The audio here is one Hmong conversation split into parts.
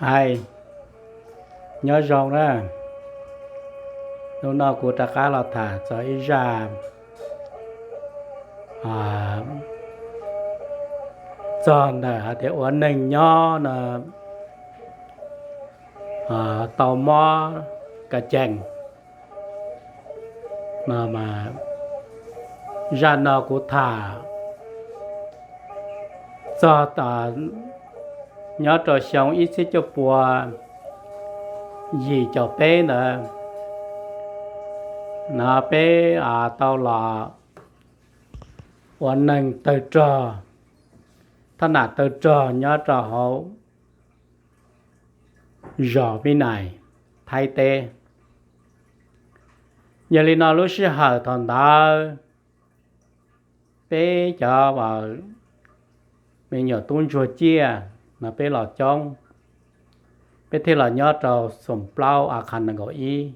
Hais, nyob zoo na. Hnub no kuv rov qab los tham txog ib zaj txog ntawm hais tias ua neeg nyob no tau mob ka cees no mas, zaj no kuv tham txog nyob rau xyoo ib txhiab cuaj pua yim caum peb ntawd no, peb tau los ua neeg tawg rog, thab nam tawg rog nyob rau hauv zos Vib Nais, Thaib teb. Yog li no lub sij hawm thaum ntawd peb cov me nyuam tub ntsuag ciaj no peb los coob, peb thiaj los nyob rau xoom plaub a qha nees nkaum ib.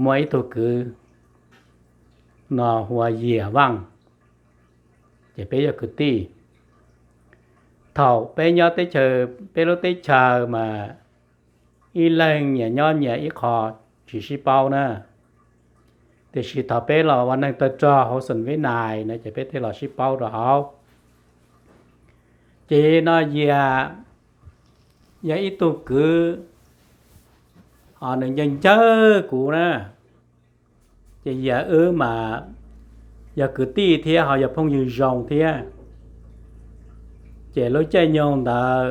Muaj ib tug kwv no hu ua Yias Vaaj, ces peb yog kwv tij. Thaum peb nyob teb chaws, peb lub teb chaws mas ib leeg nyias nyob nyias ib qho, tsis sib paub na. Tiam sis thaum peb los ua neeg tawg rog hauv xoom Vib Nais no ces peb thiaj los sib paub rau hauv. Ces no Yias yog ib tug kwv nws ncawg ncawg kuv na, ces Yias wb mas yog kwv tij thiab ho yog phooj ywg zoo thiab. Ces lub caij nyoog ntawd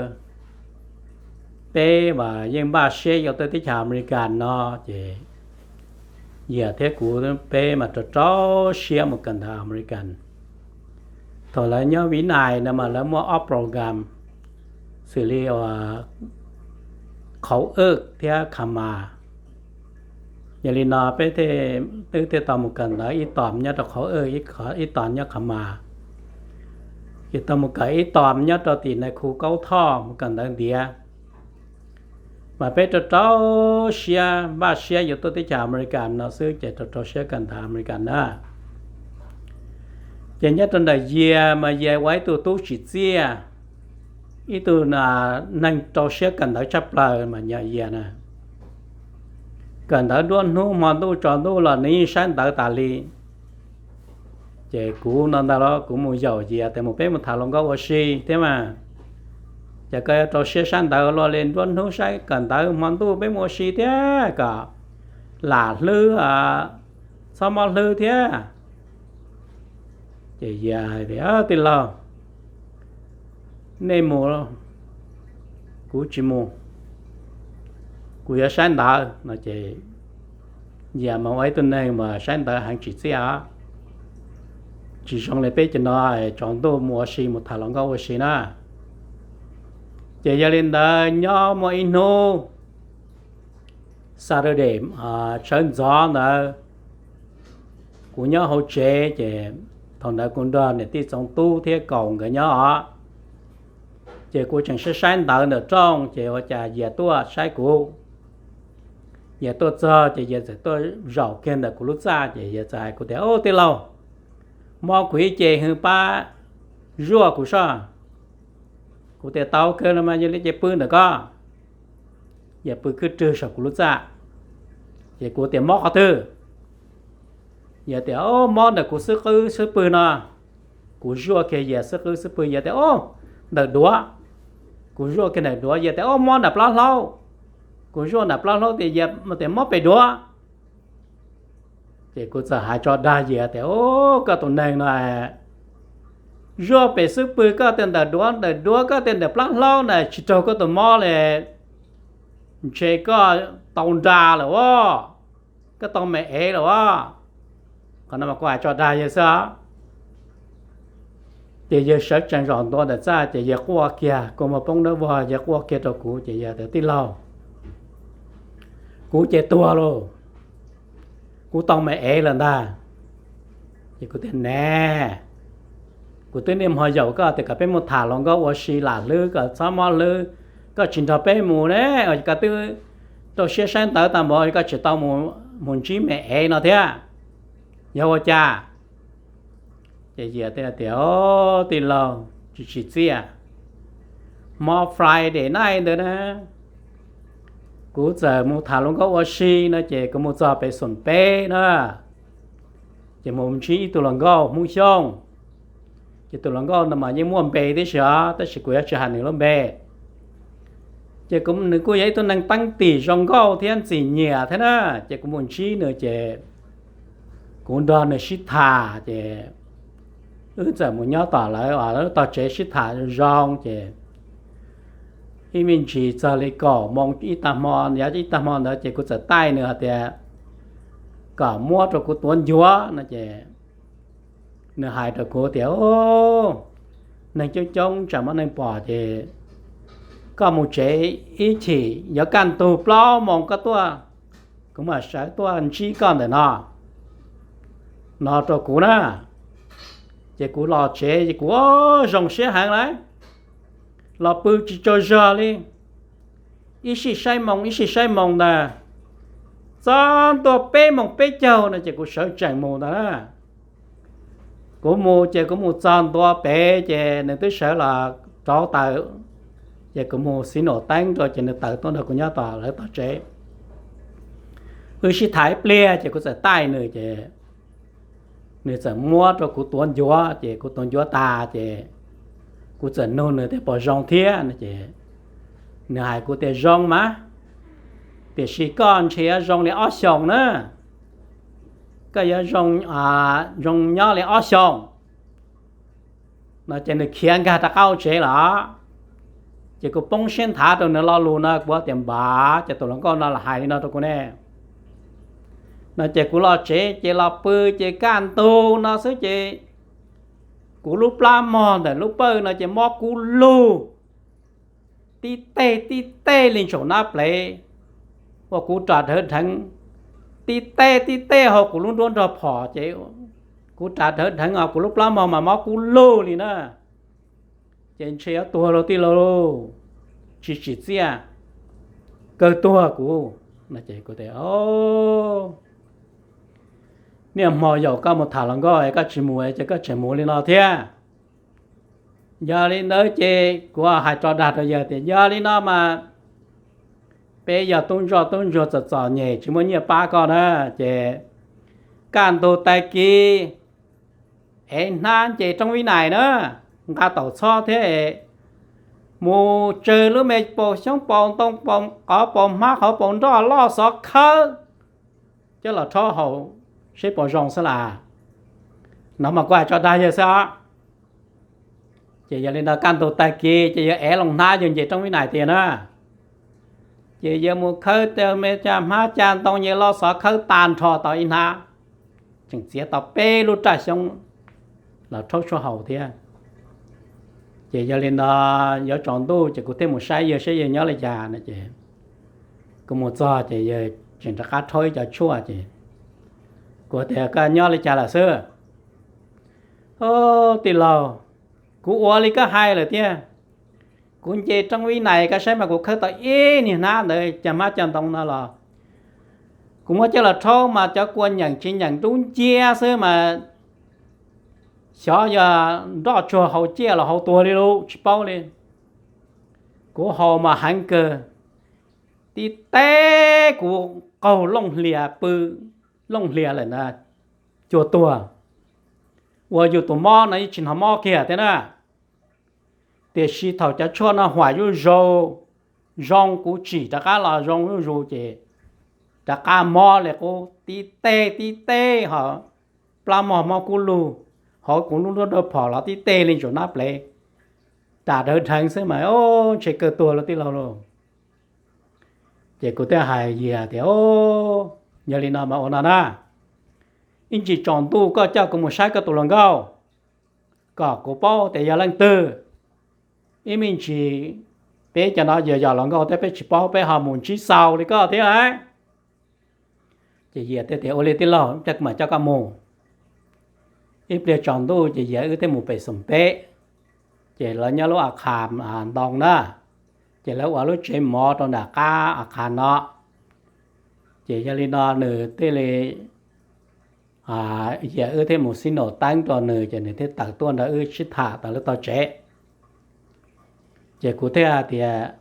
peb mas yeej npaj siab yuav tuaj teb chaws Amelikas no, ces Yias thiab kuv peb mas rau rau siab mus kawm ntawv Amelikas. Thaum lawv nyob Vib Nais no mas lawv muaj ob program xws li uas Qhauv Wj thiab Kha Mas. Yog li no peb twb thiaj tau mus kawm ntawv ib tom nyob rau Qhauv Wj, ib tom nyob Kha Mas. Ces tau mus kawm ib tom nyob rau tim nais khu Kaub Thoj mus kawm ntawv ntiav. Mas peb rau rau siab npaj siab yuav tuaj teb chaws Amelikas no xwb ces rau rau siab kawm ntawv Amelikas na. Ces nyob rau ntawm Yias mas Yias ua ib tug tub tsim txiaj, ib tug neeg rau siab kawm ntawv tshaj plaws mas yog Yias na. Kawm ntawv nruab hnub hmo ntuj tsaus ntuj los nws yeej saib ntawv tas li. Ces kuv no ntag los kuv mus yaum Yias tias mus peb mus tham hluas nkauj ua si thiab mas, ces koj yuav rau siab saib ntawv luaj li nruab hnub saib kawm ntawv hmo ntuj peb mus ua si thiab kom lam hlwb, txhob mob hlwb thiab. Ces Yias hais tias, Tij laug, nej mus, kuv tsis mus, kuv yuav saib ntawv no. Ces Yias mas ua ib tug neeg mas saib ntawv heev tsim txiaj os, tsis zoo li peb cov no tsaus ntuj mus ua si mus tham hluas nkauj ua si na. Ces yog li ntawd nyob muaj ib hnub Saturday sawv ntxov ntawd, kuv nyob hauv tsev ces thaum ntawd kuv nrog niam tij Txoov Tub thiab Kaus nkawd nyob os. Ces kuv tseem saib saib ntawv ntawm rooj ces ua cas Yias tuaj saib kuv. Yias tuaj txog ces Yias txawm tuaj zaum kiag ntawm kuv lub txaj ces Yias txawm hais kuv tias, Au tij laug, mob kuv ib ce, hwj pab zuaj kuv soj. Kuv tias, Tau kawg no mas, yog li ces pw ntawm ko. Yias pw khwb rwg saum kuv lub txaj. Ces kuv tias, Mob qhov twg? Yias tias, Au, mob ntawm kuv xub qwb xub pwg no. Kuv zuaj kiag Yias xub qwb xub pwg, Yias tias, Au, ntawm duav. Kuv zuaj kiag ntawm duav, Yias tias, Au, mob nram plab hlaub. Kuv zuaj nram plab hlaub tias, Yias tias mob pem duav. Ces kuv txawm hais tso dag Yias tias, Au, koj tus neeg no, zuaj pem xub pwg koj tias ntawm duav, ntawm duav koj tias ntawm plab hlaub na, tsis raug koj tus mob li, ntshe koj tau nra lawm as, koj tau me ev lawm as. Qhov no mas kuv hais tso dag yawg xwb. Ces yawg sawv tsees zaum ntua ntawm txaj ces yawg quaj kiag, kua muag poob dawb vog, yawg quaj kiag rau kuv ces yawg tias, Tij laug, kuv ces tuag lauj, kuv tau me ev lawm ntag. Ces kuv tias, Ne, kuv twb niaj hmo yaum koj tias kom peb mus tham hluas nkauj ua si lam hlwb kom txhob mob hlwb, koj tsis nrog peb mus ne, koj twb rau siab saib ntawv tag npaum koj tsis tau mus ntsib me ev no thiab, yog ua cas? Ces Yias tias, Au tij laug, tsis tsim txiaj, Hmo Friday night ntawd na, kuv txawm mus tham hluas nkauj ua si no ces kuv mus txog pem xoom peb na, ces mus ntsib ib tug hluas nkauj Hmoob Xyooj. Ces tus hluas nkauj no mas yeej muaj npe tib si os, tab sis kuv yuav tsis hais nws lub npe. Ces nws kuj yog ib tug neeg teeb tim zoo nkauj thiab ntxim nyiam thiab na. Ces kuv mus ntsib nws ces kuv nrog nws sib tham ces wb txawm mus nyob tom lawv tog tsev sib tham zoo ces ib me ntsis txog li kaum moos ib tag hmo, yav ib tag hmo ntawd ces kuv txawm taij nws hais tias kom muab rau kuv tuav ncuav no ces nws hais rau kuv tias, neeg coob coob tsam muaj neeg pom ces koj mus tsev ib chim, yuav kaj ntug plaub moos koj tuaj, kuv mam sawv tuaj ntsib koj ntawm no, no rau kuv na. Ces kuv los tsev es kuv zoo siab heev lawm, los pw tsis tsaug zog li, ib sij saib moos ib sij saib moos ntag. Txog ntua peb moos peb caug no ces kuv sawv tsees mus ntag na. Kuv mus ces kuv mus txog ntua pem ces nws twb sawv los rauv taws, ces kuv mus xib nus teeb rau ces nws tawm tuaj nrog kuv nyob tom lawv tog tsev. Wb sib tham ib pliag ces kuv txawm taij nws ces nws txawm muab rau kuv tuav ncuav ces kuv tuav ncuav tas ces kuv txawm nug nws tias puas zoo thiab no ces nws hais kuv tias zoo mas, tiam sis koj ntshe yuav zoo li ob xyoos na, koj yuav zoo nyob li ob xyoos no ces nws khiav nkag rov qab hauv tsev lawm. Ces kuv poob siab nthav rau nws lo lus no, kuv tias npav ces tus hluas nkauj no los hais li no rau kuv ne. No ces kuv los tsev ces los pw ces kaj ntug no xwb ces kuv lub plab mog ntawm lub pawj no ces mob kub lug, tib teg tib teg li ntsaum nab plev, uas kuv ras dhawv dheev, tib teg tib teg hauv kuv lub nruab nrog phom ces kuv ras dhawv dheev os, kuv lub plab mog mas mob kub lug li na. Ces ntshe yuav tuag lauj tij laug, tsis tsim txiaj, kawg tuag kuv. Niaj hmo yaum koj mus tham hluas nkauj es koj tsis mus es ces koj tseem mus li no thiab. Yog li ntawd ces kuv hais tso dag rau yawg tias yog li no mas peb yog tub ntsoj tub ntsuag txom txom nyem tsis muaj nyiaj pab koj na, ces kaj ntug tag kis ev hnab nce roob Vib Nais na, nqa taum txhob thiab es mus tsawg lub me paus xyoob paus ntoo paus qov paus hmab qhov paus nroj loj xov khawb coj los rhaub haus seb puas zoo xwb las. No mas kuv hais tso dag yawg xwb os. Ces yog li ntawd kaj ntug tag kis ces yawg ev loo hnab yawg nce roob Vib Nais tiag na. Ces yawg mus khawb tau me caj hmab caj ntoo, yawg loj xov khawb tag nrho tau ib hnab, tseem txiav tau peb lub raj xyoob los rhaub tshuaj haus thiab. Ces yog li ntawd yuav tsaus ntuj ces kuv thiaj mus saib yawg saib yawg nyob li cas no ces kuv mus txog ces yawg tseem rov qab rhaub ib co tshuaj ces kuv tias koj nyob li cas lawm xwb? Tij laug, kuv ua li koj hais lawm tiag. Kuv nce roob Vib Nais koj saib mas kuv khawb tau ib niag hnab ntawd caj hmab caj ntoo no los kuv muab coj los rhaub mas cov kua nyeem tsis nyeem dub nciab xwb mas xyov yog nroj tsuag haus ciaj los haus tuag li lauj tsis paub li. Kuv haus mas heev kawg, tib teg kuv qaug looj hlias pw, looj hlias lawm na, cuag tuag. Uas yus tus mob no yeej tsis hnov mob kiag thiab na. Tiam sis thaum cov tshuaj no huam zuj zus, zoo kuv tsim rov qab los zoo zuj zus ces rov qab mob li qub, tib teg tib teg ho plab mog mob kub lug, hauv kuv lub nruab nrog phom los tib teg li ntsaum nab plev, ras dhawv dheev xwb mas ntshe kawg tuag lauj tij laug lauj. Ces kuv thiaj hais Yias tias, yog li no mas ua no na, ib ntsis tsaus ntuj koj coj kuv mus saib koj tus hluas nkauj, kom kuv paub tias yog leej twg. Ib me ntsis peb cov no yog yog hluas nkauj thiab peb tsis paub, peb ho mus ntsib xaus li koj thiab lauj. Ces Yias thiaj tias ua li tij laug, coj kuv mam coj koj mus. Ib pliag tsaus ntuj ces Yias wb thiaj mus pem xoom peb, ces lawv nyob lub a qha ntoo na, ces lawv ua lub tsev mov rau nram qab a qha no. Ces yog li no nws thiaj li, Yias wb thiaj mus xib nus teeb rau nws ces nws thiaj tawm tuaj nrog wb sib tham tau lub tog tsev. Ces kuv thiaj hais tias,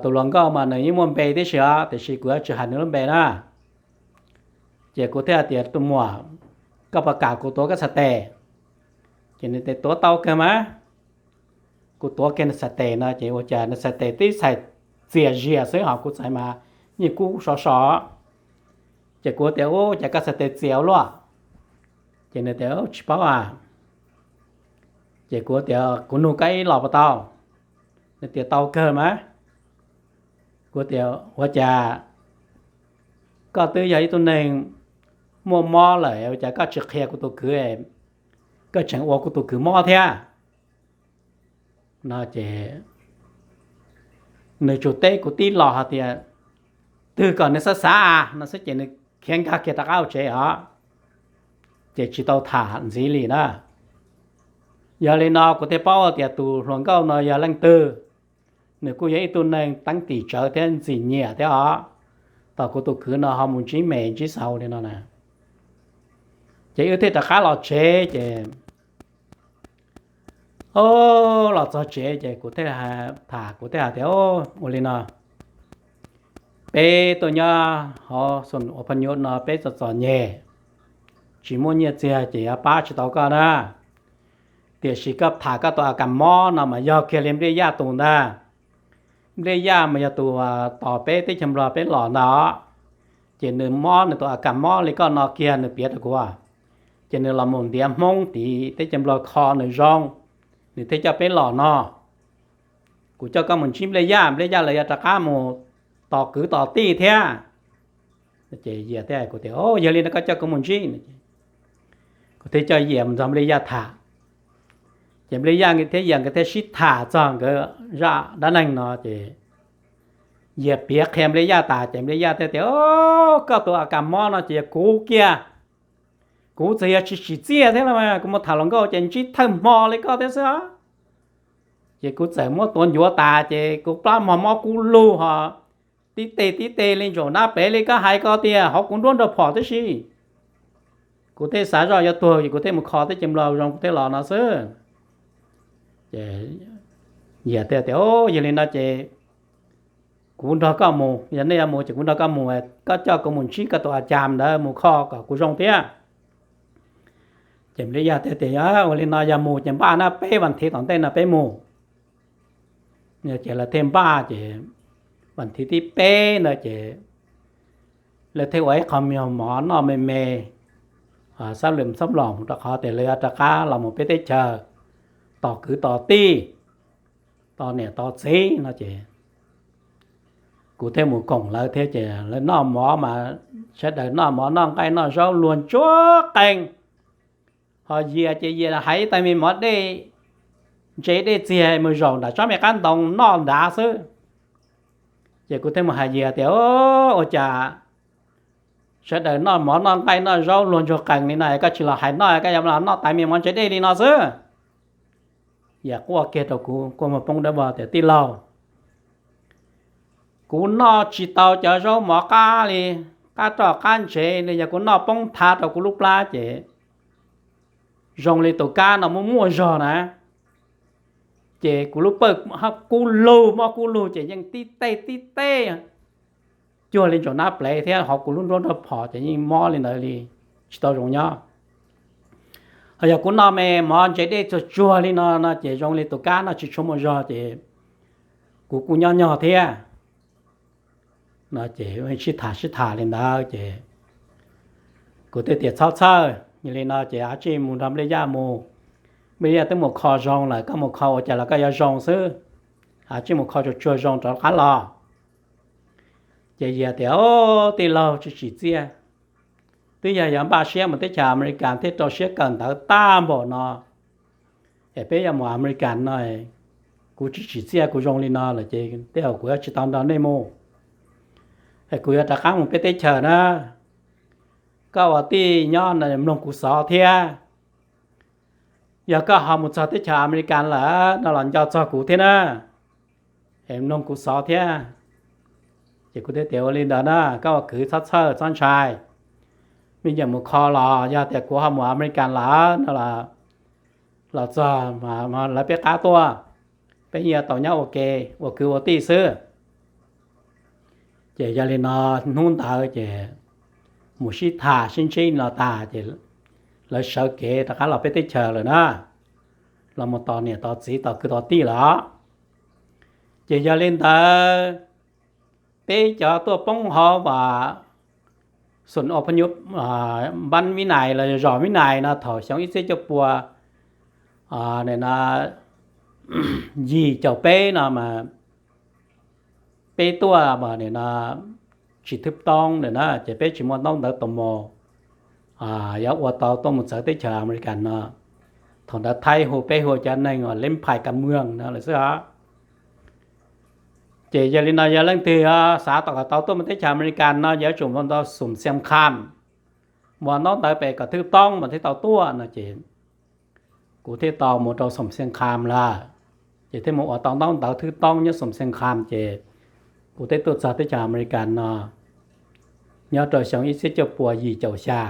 tus hluas nkauj mas nws yeej muaj npe tib si os, tiam sis kuv yuav tsis hais nws lub npe na. Ces kuv thiaj hais tias, tus muam, koj puas kam kuv tuav koj txhais tes? Ces nws tias, tuav tau kawg mas. Kuv tuav kiag nws txhais tes no ces ua cas nws txhais tes tib txhais txias zias xwb, ho kuv txhais mas yeej kub sov sov. Ces kuv tias, ua cas koj txhais tes txias ua luaj? Ces nws tias, tsis paub a. Ces kuv tias, kuv nug koj ib los puas tau? Nws tias, tau kawg mas. Kuv tias, ua cas koj twb yog ib tug neeg muaj mob lawm ua cas koj tsis qhia kuv tus kwv, koj tseem ua kuv tus kwv mob thiab? No ces nws tsuas teb kuv tib los hais tias, twg kom nws xav xav no xwb ces nws khiav nkag kiag rov qab hauv tsev os. Ces tsis tau tham ntxiv li na. Yog li no kuv thiaj paub tias tus hluas nkauj no yog leej twg. Nws kuj yog ib tug neeg teeb tim tsawv thiab ntxim nyiam thiab os. Thaum kuv tus kwv no ho mus ntsib me ntsib xaus li no na. Ces wb thiaj rov qab los tsev ces, o, los txog tsev ces kuv thiaj tham, kuv thiaj hais tias, ua li no, peb tuaj nyob hauv xum ua pha nyuv no peb txom txom nyem, tsis muaj nyiaj txiag ces yuav pab tsis tau koj na. Tiam sis koj tham koj tus a kas mob no mas yog kiag li Npliaj Yaj tus ntag. Npliaj Yaj mas yog tus tos peb teb chaws Nplog peb los ntag. Ces nws mob nws tus a kas mob li koj no kiag nws piav rau kuv, ces nws los mus ntiav Hmoob tim teb chaws Nplog kho nws zoo, nws thiaj coj peb los no. Kuv coj koj mus ntsib Npliaj Yaj, Npliaj Yaj lawv yuav rov qab mus tos kwv tos tij thiab. Ces Yias thiaj hais kuv tias, yog li no koj coj kuv mus ntsib. Kuv thiaj coj Yias mus nrog Npliaj Yaj tham. Ces Npliaj Yaj thiab Yias nkawd thiaj sib tham txog nkawd zaj dab neeg no ces Yias piav qhia Npliaj Yaj tas ces Npliaj Yaj thiaj tias, koj tus a kas mob no ces yog kuv kiag. Kuv txawm yog tsis tsim txiaj thiab los mas kuv mus tham hluas nkauj ces ntsib thawj hmo li koj thiab xwb os. Ces kuv txawm muab tuav ncuav tas ces kuv plab hmo mob kub lug ho tib teg tib teg li ntsaum nab plev li koj hais ko tiag, hauv kuv nruab nrog phom tib si. Kuv thiaj xav zoj yuav tuag ces kuv thiaj mus kho teb chaws Nplog zoo kuv thiaj los no xwb. Ces Yias thiaj tias, yog li no ces kuv nrog koj mus, yog nej yuav mus ces kuv nrog koj mus, koj coj kuv mus ntsib koj tus a kas ntawd mus kho kom kuv zoo thiab. Ces Npliaj Yaj thiaj tias, ua li no yog mus ces npaj na, peb vas thiv tom ntej no peb mus. Ces lawv thiaj npaj ces vas thiv thib peb ntawd ces lawv thiaj ua ib qho me mov noj me me, xab lwm xab los mus rau qhov tias lawv yuav rov qab los mus peb teb chaws tos kwv tos tij, tos niam tos txiv no ces kuv thiaj mus koom lawv thiab ces lawv noj mov mas sawv daws noj mov noj nqaij noj zaub luag ntsuag qees. Ho Yias ces Yias hais ib tais me mov dej, ntse dej txiag mus zaum nram tsob me qab ntoo noj nrad xwb. Ces kuv thiaj mus hais Yias tias, ua cas sawv daws noj mov noj nqaij noj zaub luag ntsuag qees li no es koj tsis los hais noj, koj yuav los noj tais me mov ntse dej li no xwb? Yias quaj kiag rau kuv, quaj muag poob dawb vog tias, tij laug, kuv noj tsis tau cov zaub mov qab li, qab roj qab ntsev li, yog kuv noj poob thav rau kuv lub plab ces zoo li tus kab no muaj muaj zog na. Ces kuv lub pawj kub lug mob kub lug ces yeej tib teg tib teg cuag li ntsaum nab plev thiab, ho kuv lub nruab nrog phom ces yeej mob li ntawd li, tsis tau zoo nyob. Ho yog kuv noj me mov ntse dej tsuag tsuag li no no ces zoo li tus kab no tsis tshua muaj zog ces kuv kuj nyob nyog thiab. No ces sib tham sib tham li ntawd ces kuv thiaj tias txhob txhawj, yog li no ces av tsij mus nrog Npliaj Yaj mus. Npliaj Yaj twb mus kho zoo lawm, koj mus kho ua cas los koj yuav zoo xwb. Av tsij mus kho tsuag tsuag zoo rov qab los. Ces Yias tias, o, tij laug tsis tsim txiaj, twb yog yuav npaj siab mus teb chaws Amelikas thiaj rau siab kawm ntawv tag npaum no es peb yuav mus Amelikas no, kuv tsis tsim txiaj, kuv zoo li no lawm ces tej zaum kuv yuav tsis tau nrog nej mus, es kuv yuav rov qab mus peb teb chaws na. Koj ua tij nyob no mloog kuv xov thiab. Yog koj ho mus txog teb chaws Amelikas lawm no los nco txog kuv thiab na, es mloog kuv xov thiab. Ces kuv thiaj tias ua li ntawd na, koj ua kwv txhob txhawj txhob ntshai. Me nyuam mus kho los yog tias kuv ho mus Amelikas lawm no los txog lawv peb qab tuaj, peb yeej yuav tau nyob ua ke, ua kwv ua tij xwb. Ces yog li no hnub ntawd ces mus sib tham sib ntsib no tag ces lawv sawv kev rov qab los peb teb chaws lawm na, los mus tos niam tos txiv tos kwv tos tij lawm. Ces yog li ntawd peb cov tuaj poob hauv a, xum o pha nyuv npab Vib Nais los zos Vib Nais no thaum xyoo ib txhiab cuaj pua yim caum peb no mas peb tuaj mas nim no tsis thwb toob na, ces peb tsis muaj ntaub ntawv tos mus, yuav ua tau tuaj mus txawv teb chaws Amelikas no. Thaum ntawd Thaib hu, peb hu cov neeg uas leb phais kas muag no lawm xwb os. Ces yog li no yog leej twg xav tau kom tau tuaj mus teb chaws Amelikas no yuav tsum mus rau Xoom Xiam Kham, mus ntaub ntawv pem kom thwb toob mas thiaj tau tuaj no ces kuv thiaj tau mus rau Xoom Xiam Kham lawm. Ces thiaj mus ua tau ntaub ntawv thwb toob nyob Xoom Xiam Kham ces kuv thiaj tuaj txog teb chaws Amelikas no nyob rau xyoo ib txhiab cuaj pua yim caum xya.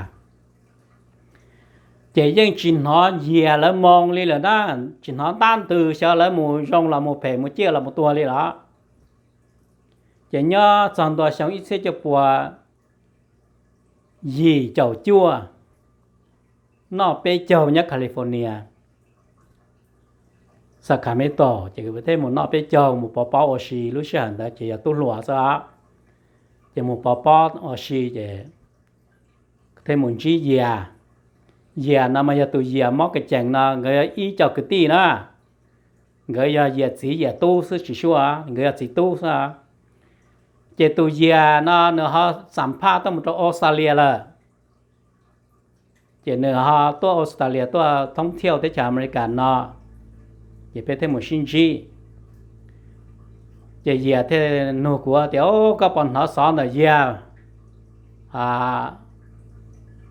Ces yeej tsis hnov Yias lawv moo li lawm na, tsis hnov ntab ntws xyov lawv mus zoo los mus phem mus ciaj los mus tuag li lawm. Ces nyob txog ntua xyoo ib txhiab cuaj pua yim caum cuaj, noj peb caug nyob California, Sacramento, ces thiaj mus noj peb caug mus pov pob ua si. Lub sij hawm ntawd ces yog tub hluas xwb, ces mus pov pob ua si ces thiaj mus ntsib Yias. Yias no mas yog tus Yias mob ka cees no nkawd yog ib co kwv tij na, nkawd yog Yias txiv Yias tub xwb tsis suav, nkawd yog txiv tub xwb. Ces tus Yias no nws ho xam phaj tuaj mus rau Australia lawm. Ces nws ho tuaj Australia tuaj thoob thiauj teb chaws Amelikas no, ces peb thiaj mus sib ntsib. Ces Yias thiaj nug kuv tias, Au, koj puas hnov xov ntawm Yias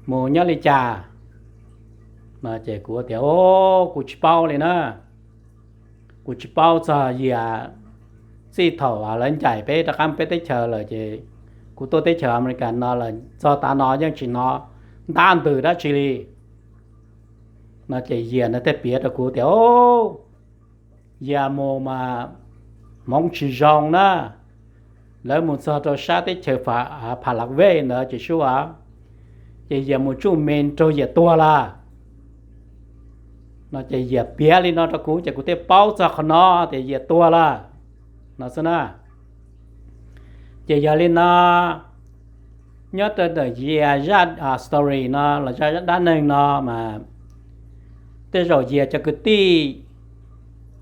mus nyob li cas? No ces kuv tias, Au, kuv tsis paub li na. Kuv tsis paub txog Yias. Txij thaum lawv ncaim peb rov qab peb teb chaws lawm ces kuv tuaj teb chaws Amelikas no los txog tav no yeej tsis hnov ntab ntws dab tsi li. No ces Yias ntawd thiaj piav rau kuv tias, Au, Yias mus mas hmoov tsis zoo na, lawv mus txog rau sab teb chaws Pha Las Vej ntawd ces suav, ces Yias mus tsuj me raug Yias tuag lawm. No ces Yias piav li no rau kuv ces kuv thiaj paub txog qhov no tias Yias tuag lawm no xwb na. Ces yog li no, nyob rau ntawm Yias zaj story no los zaj dab neeg no mas tej zaum Yias cov kwv tij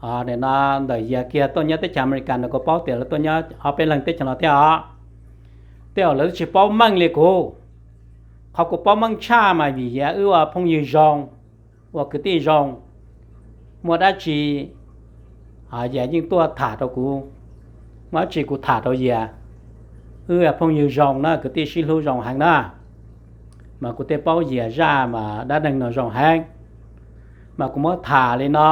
no, ntawm Yias kiag tuaj nyob teb chaws Amelikas no kuv paub tias lawv tuaj nyob ob peb leeg teb chaws no thiab os. Tej zaum lawv tsis paub meej li kuv. Qhov kuv paub meej tshaj mas vim Yias wb ua phooj ywg zoo, ua kwv tij zoo, muaj dab tsi Yias yeej tuaj tham rau kuv, muaj dab tsi kuv tham rau Yias. Wb phooj ywg zoo na, kwv tij sib hlub zoo heev na, mas kuv thiaj paub Yias zaj mas dab neeg no zoo heev. Mas kuv muab tham li no,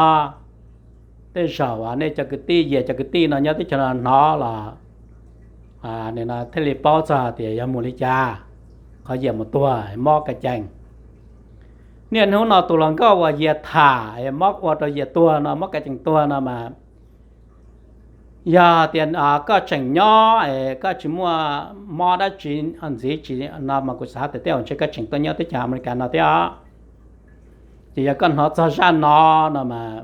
tej zaum nej cov kwv tij, Yias cov kwv tij no nyob teb chaws no hnov los thiaj li paub txog tias yog mus li cas, qhov Yias mus tuag mob ka cees. Niaj hnub no tus hluas nkauj uas Yias tham mob ua rau Yias tuag no, mob ka cees tuag no mas yog tias koj tseem nyob es koj tsis muaj mob dab tsi ntxiv tsis no mas kuv xav tias tej zaum ntshe koj tseem tuaj nyob teb chaws Amelikas no thiab os. Ces yog koj hnov txog zaj no no mas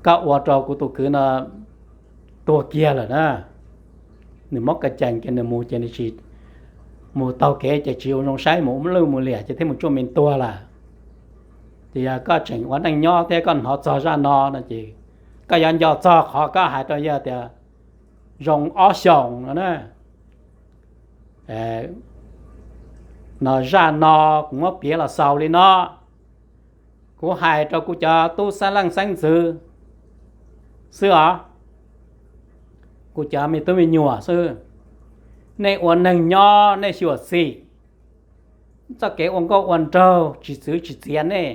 koj ua rau kuv tus kwv no tuag kiag lawm na. Nws mob ka cees ces nws mus ces nws tsis, mus taug kev ces tsis ua zoo saib, mus lwj mus liam ces thiaj mus tsuj me tuag lawm. Ces yog koj tseem ua neej nyob thiab koj hnov txog zaj no no ces koj yuav nco txog qhov koj hais rau yawg tias zoo ob xyoos no na. No zaj no kuv muab piav los xaus li no. Kuv hais rau kuv cov tub xeeb leej xeeb ntxwv xwb os, kuv cov me tub me nyuam xwb. Nej ua neeg nyob nej xyuam xim, txoj kev ua nkauj ua nraug tsis txwv tsis txiav nej,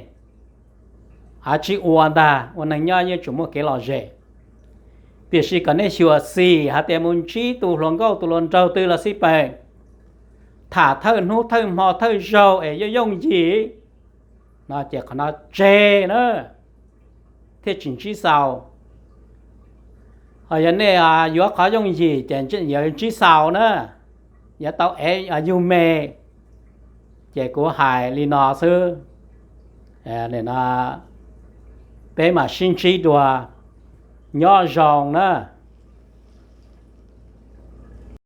av tsis ua ntag, ua neeg nyob yeej tsum muaj kev lom zem. Tiam sis kom nej xyuam xim hais tias mus ntsib tus hluas nkauj tus hluas nraug twg los xij peem, tham thawj hnub thawj hmo thawj zaug es yooj yooj yim no ces qhov no tseg na. thiaj tsis ntsib xaus. Ho yog nej yuav qhov yooj yim ces yuav ntsib xaus na, yuav tau ev yug me. Ces kuv hais li no xwb, peb mam sib ntsib dua, nyob zoo na.